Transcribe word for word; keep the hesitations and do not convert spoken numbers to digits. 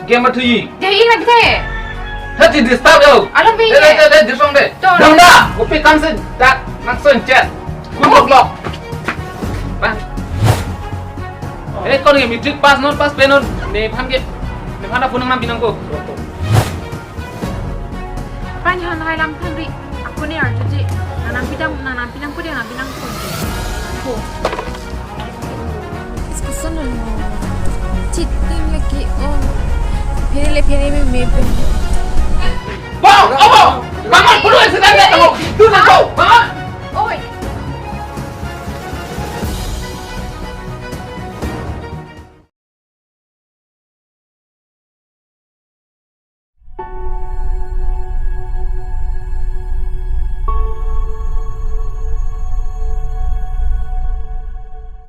Game mathuji. Dei, ina bete. Tha ti disturb yo. Alam pe De de ye. de de song de. Tor. Dam da. Kopi kam si dak nangso inchet. Kun lok lok. Bang. Eh, kon ke matric pass non pass pe non. Nephan ke. Nephan ta phone nangnam pi nangkok. Pan han hai lam thangri. Ako ne arjuji. Nangnam pi dam, nangnam pi nangpo dei, nangnam pi nangpo. Ko. Discussion on mo. Cheating lagi, oh. Phere le phere me me pe.